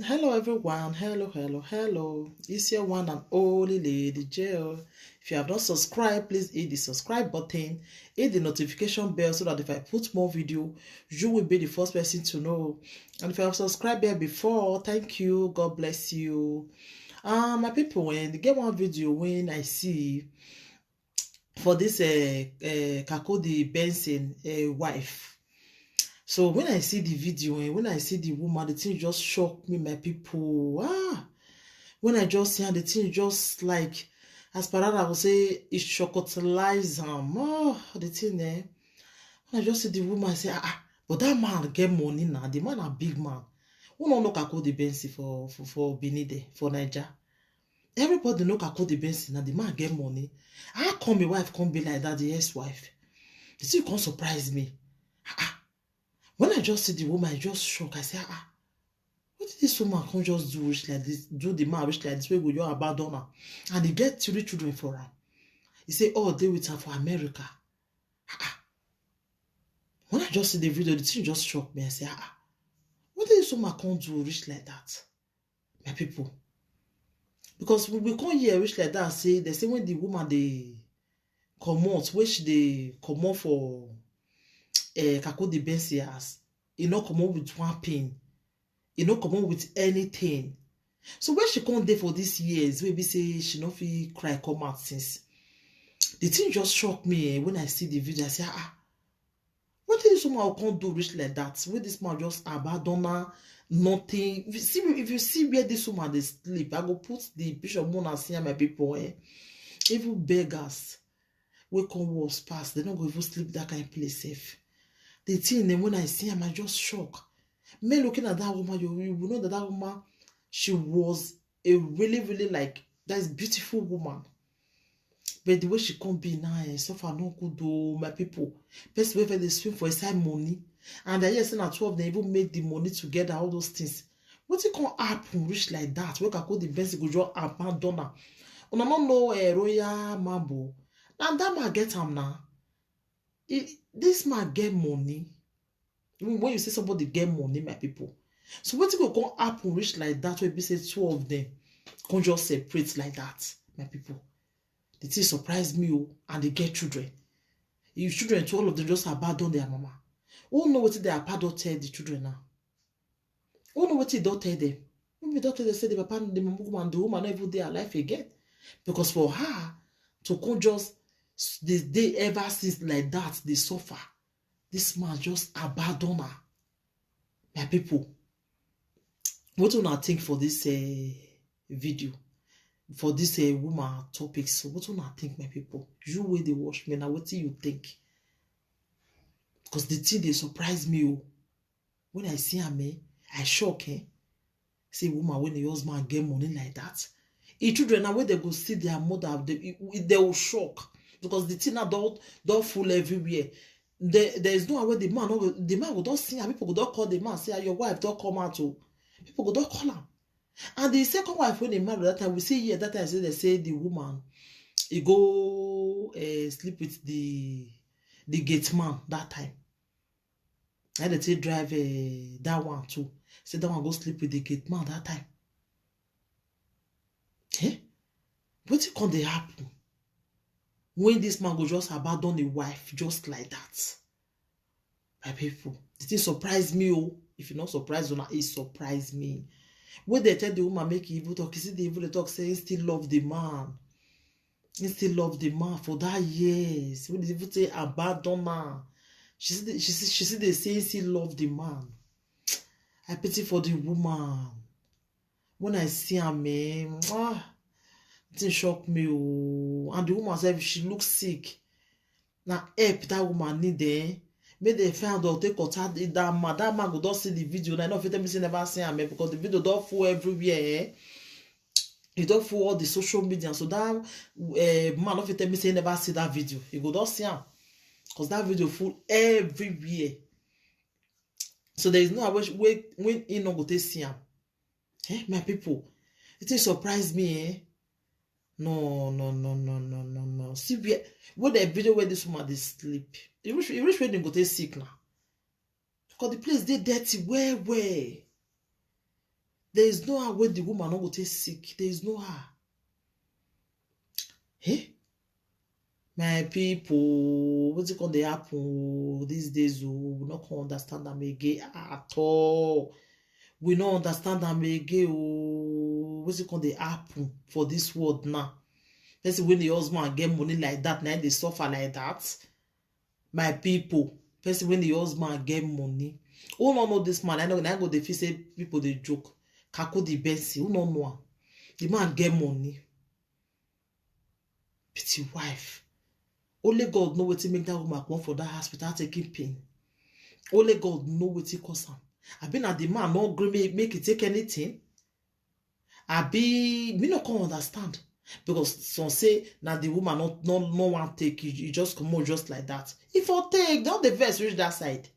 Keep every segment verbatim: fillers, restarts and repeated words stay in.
Hello everyone, hello, hello, hello. It's your one and only Lady J. If you have not subscribed, please hit the subscribe button, hit the notification bell so that if I put more video, you will be the first person to know. And if you have subscribed here before, thank you, God bless you. Uh, my people, when they get one video when I see for this uh, uh, Kakode Benson uh, wife. So when I see the video and when I see the woman, the thing just shocked me, my people. Ah, when I just see her, the thing just like, as Parada will say, it chocotalize am. Oh, the thing eh. When I just see the woman, I say, ah, ah, but that man get money now. The man a big man. Who no know Kakode Benson for for for Benin there, for Niger? Everybody know Kakode Benson now. The man get money. How come my wife come be like that? The ex-wife. The thing come surprise me. Ah, ah. When I just see the woman, I just shock. I say, ah, ah, what did this woman come just do rich like this? Do the man rich like this? We go your abandon her, and he get three children for her. He say all dey with her for America. Ah, ah. When I just see the video, the thing just shock me. I say, ah, ah, what did this woman come do rich like that, my people? Because we, we come here rich like that. Say they say when the woman they come out, where she they come out for uh, Kakode Benson house, e no come out with one pin. E no come out with anything. So when she come there for these years, maybe say she no fit cry come out since. The thing just shocked me eh, when I see the video. I say, ah, ah, what did this woman come do rich like that? Where this man just abandon her, nothing. If you see, if you see where this woman they sleep, I go put the picture of Mona see my people. Eh? Even beggars, we come worse pass. They not go even sleep that kind of place safe. The thing then when I see him, I just shock. Me looking at that woman, you, you know that that woman, she was a really, really like that is beautiful woman. But the way she come be now, eh, so far no good though, my people. Person wey dey swim for inside money, and I hear say na two of them even make the money together, all those things. Wetin come happen reach like that? Wey Kakode Benson go just abandon am. Una no know uh, Royal Mambo. Na that man get am now. This man get money. When you see somebody get money, my people. So wetin go come happen reach like that wey be say two of them come just separate like that, my people? The thing surprise me oh, and they get children. If children to all of them just abandon their mama. Who know wetin their papa don tell the children now? Who know wetin he don tell them? Maybe don tell them say the papa, the woman, the woman no even dey alive again. Because for her to come just dey dey ever since like that, they suffer. This man just abandon her. My people, what una think for this uh, video, for this uh, woman topic? So what una think, my people? You wey dey watch me now, wetin you think? Because the thing dey surprise me oh. When I see am eh, I shock eh. Say woman when the husband get money like that, the children now wey they go see their mother, they, they will shock because the thing now don don full everywhere. There, there is no way the man no go, the man go don see am, people go don call the man say, "Ah, your wife don come out oh." People go don call am. And the second wife when he marry that time, we see here that time say they say the woman he go uh, sleep with the the gate man that time. And they take drive uh, that one too. Say that one go sleep with the gate man that time. Eh? Wetin come dey happen when this man go just abandon the wife just like that? My people, the thing surprise me oh. If you not surprise una, it surprise me. When they tell the woman make he even talk, you see the even dey talk say he still love the man. He still love the man for that years. When they even say abandon her, she see the, she see she see they say he still love the man. I pity for the woman. When I see am, eh, ah, the thing shock me oh. And the woman sef, she look sick. Na help that woman need eh. Make dem find out take contact the- that man. That man go don see the video. Na no fit tell me say never see am eh, because the video don full everywhere eh. E don full all the social media. So that uh, man no fit tell me say he never see that video. He go don see am because that video full everywhere. So there is no way wey wey he no go take see am. Eh, my people, it is surprise me eh. No, no, no, no, no, no, no. See where where the video where this woman dey sleep. E reach e reach where dem go take sick now. Because the place dey dirty well well. There is no how wey the woman no go take sick. There is no how. Hey, my people, wetin come dey happen o these days o? We no come understand am again at all. We no understand am again o. Wetin come dey happen for this world now? Person wey the husband get money like that, na him dey suffer like that. My people, person wey the husband get money, who no know this man? I know na go dey feel say people dey joke. Kakudi Bensi, who no know am? The man get money. Pity wife. Only God know wetin make that woman come for that house without taking pain. Only God know wetin cause am. Abi na the man no gree make, make he take anything? Abi me no come understand. Because some say na the woman no no no wan take, you, you just comot just like that. If you take, don dey vex reach that side.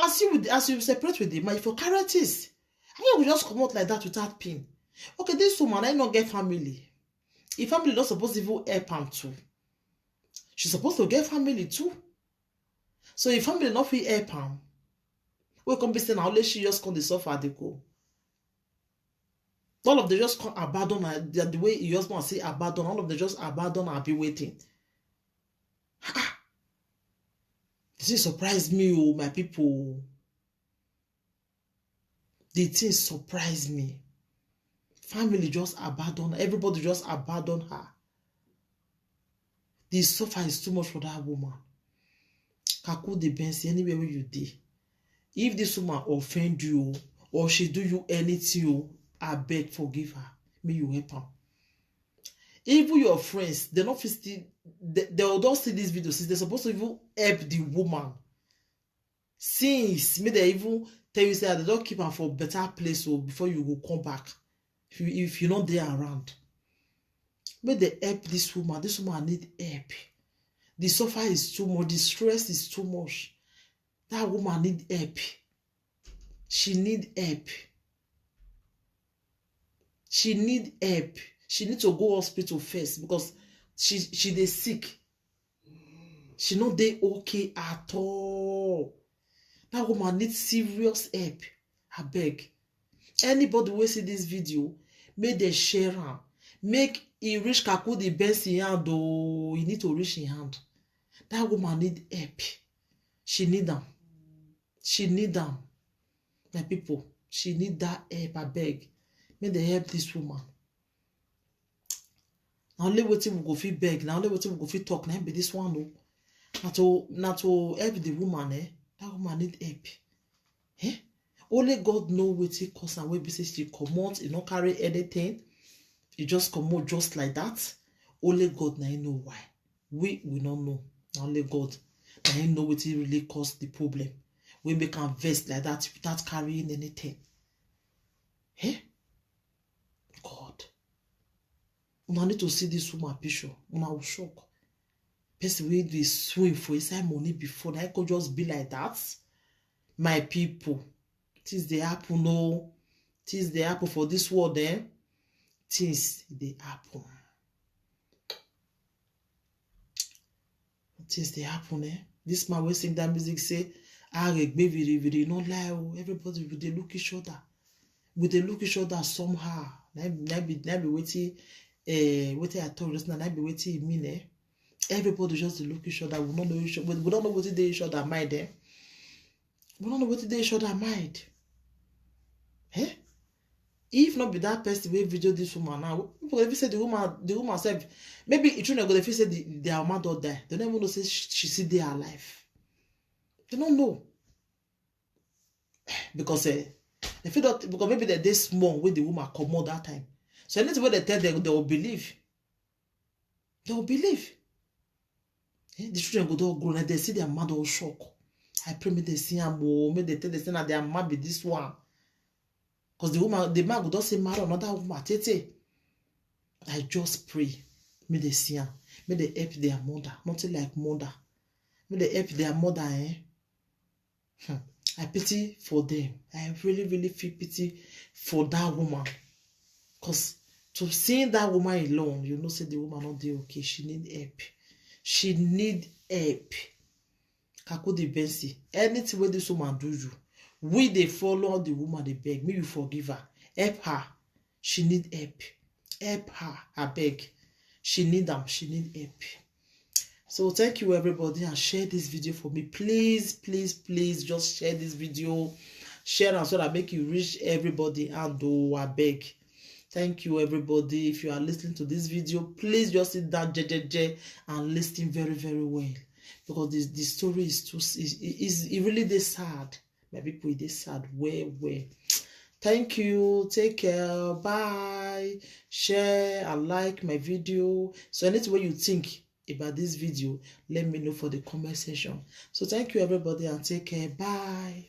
As you with- as you separate with the man, if you carry this, I no go just comot like that without pain. Okay, this woman I no get family. If family no suppose even help am too, she suppose to get family too. So if family no fit help am, wey come be say na only she just come dey suffer dey go. All of them just come abandon her. The, the way your husband say abandon, all of them just abandon her, be waiting. Ah, this thing surprise me, oh my people. The thing surprise me. Family just abandon her. Everybody just abandon her. The suffer is too much for that woman. Kakudi Bensi, anywhere where you dey, if this woman offend you o, or she do you anything o, abeg forgive her. Make you help am. Even your friends, they no fit still, they, they don see this video since they suppose to even help the woman. Since make they even tell you say they don keep am for better place o before you go come back. If you if you no dey around, make they help this woman. This woman need help. The suffer is too much. The stress is too much. That woman need help. She need help. She need help. She need to go hospital first because she she dey sick. She no dey okay at all. That woman need serious help. Abeg, anybody wey see this video, make dem share am. Make e reach Kakudi Bensi hand o. E need to reach im hand. That woman need help. She need am. She need am. My people, she need that help. Abeg, make dem help this woman. Na only wetin we go fit beg, na only wetin we go fit talk, na im be this one o. Na to na to help the woman, eh? That woman need help. Eh? Only God know wetin cause am wey be say she comot, e no carry anything, e just comot just like that. Only God na im know why. We we no know. Na only God na im know wetin really cause the problem wey make am vex like that without carrying anything. Eh? God. Una need to see this woman picture. Una will shock. Person wey dey swim for inside money before, na e go just be like that. My people, things dey happen o. Things dey happen for this world, eh? Things dey happen. Things dey happen, eh? This man wey sing that music say, "Aregbe viri viri," no lie o. Everybody we dey look each other. We dey look each other somehow. Na im- na im be na im be wetin eh wetin I talk just now, na im be wetin e mean, eh? Everybody just dey look each other. We no know each we, we don't know wetin dey each other mind, eh? We no know wetin dey each other mind. Eh? If not be that person wey video this woman now, people go fit say the woman, the woman sef, maybe e true na go dey feel say the, their mama don die. They no even know say she, she still dey alive. They no know. Because eh, they feel that because maybe they dey small wey the woman comot that time. So anything wey they tell them, they will believe. They will believe. Eh, the children go don grow, like they see their mama don shock. I pray make they see am o, make they tell them say na their mama be this one. Because the woman, the man go don say marry another woman, tete. I just pray make they see am, make they help their mother, nothing like mother. Make they help their mother, eh? Hmm. I pity for them. I really, really feel pity for that woman. Because to seeing that woman alone, you know say the woman no dey okay. She need help. She need help. Kakudi Bensi, anything wey this woman do you, we dey follow the woman dey beg, make you forgive her. Help her. She need help. Help her, I beg. She need them. She need help. So thank you, everybody, and share this video for me. Please, please, please just share this video. Share am so that make you reach everybody and do, I beg. Thank you, everybody. If you are listening to this video, please just sit down, jejeje, and listen very, very well, because this, the story is too is is it really dey sad. My people, it dey sad well, well. Thank you. Take care. Bye. Share and like my video. So anything wey you think about this video, let me know for the comment section. So thank you, everybody, and take care. Bye.